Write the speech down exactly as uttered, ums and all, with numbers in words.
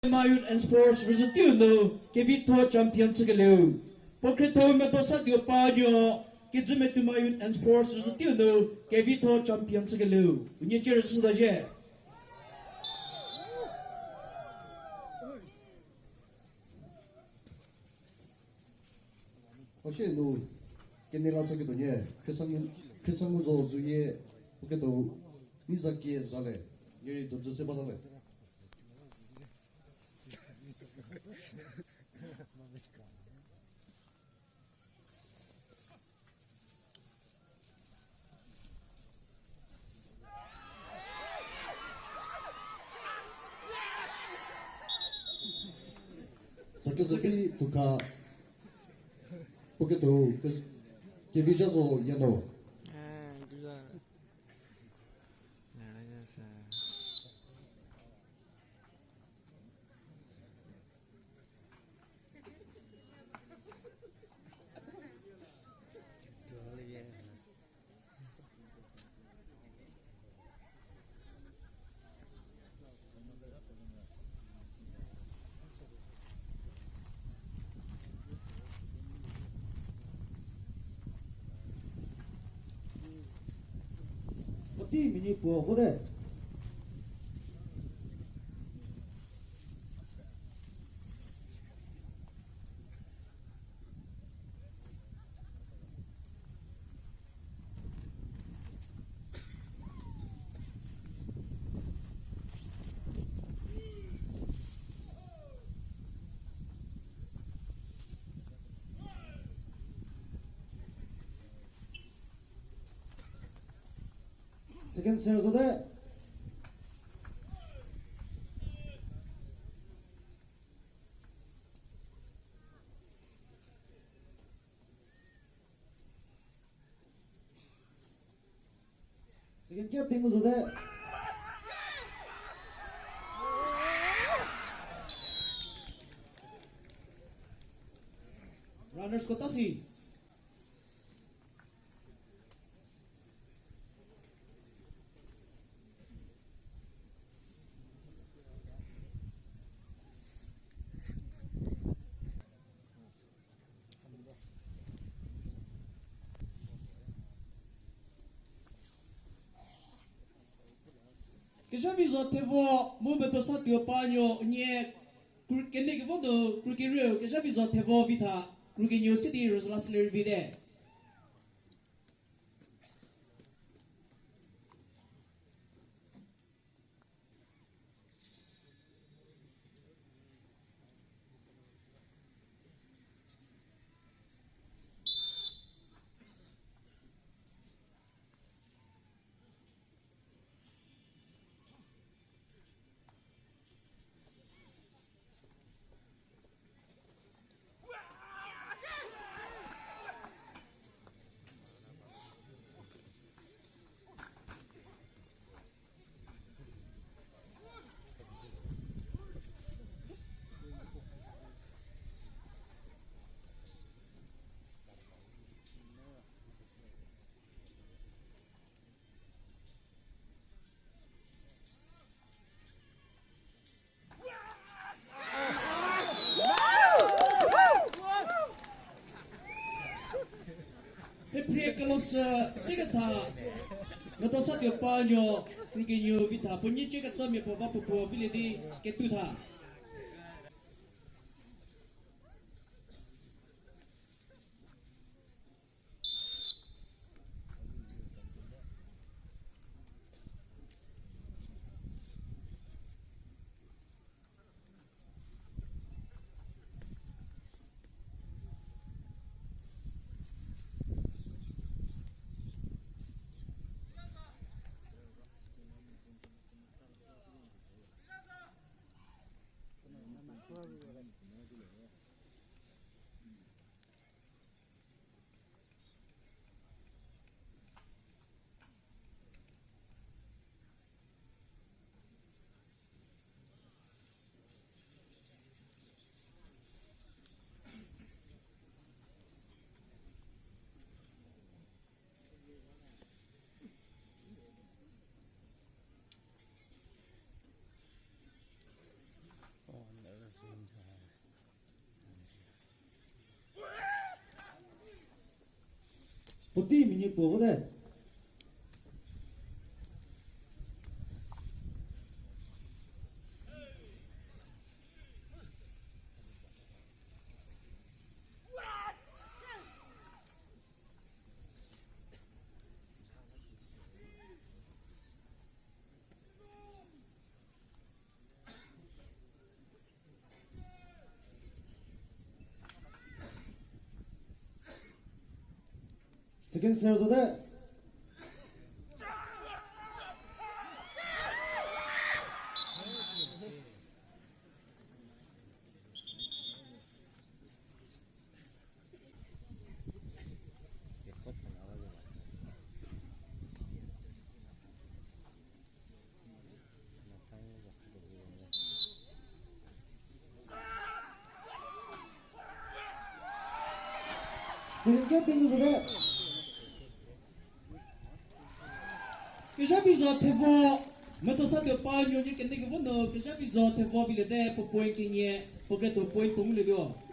Youth and Sports rüzhütiu nu kevitho champion chükelieu. Puo khrietho Medosa Diopa nuo, Kejümetuma Youth and Sports rüzhütiu nu kevitho champion chükelieu. Unie cie rüzhüshüta zhie. Oshie nu, kenie la so ketuo nie, Khrisangu, Khrisanguzo Zuyie, puo ketuo, Nizakie Zale, nie rei dojü se bata le. Sake Zoki Tuka, puo ketuo, ke, Kevijazo Yano. Puotei minute puo vote. Second set zote. Second cap ping zote. Runners kota si. Kezhavizo Thevo mu Medosa Tuopa nuo unie kru-, kenie kevo nu kru kerieu Kezhavizo Thevo vitha kru kenieu se di rüzhü la sü lerei vite. Heprie kelosü siketha, Medosa Tuopa nuo kru kenieu vitha puo nyicie ketsomia puo ba puo puo vilie di ketu tha. Puotei minute puo vote. Second serve zote. Second cap pengou zote. Kezhavizo Thevo, medo sa tuo pa nuonie kenie kevo nu Kezhavizo Thevo viliete, puo point kenie, puo krütuo point puo ngulietuo.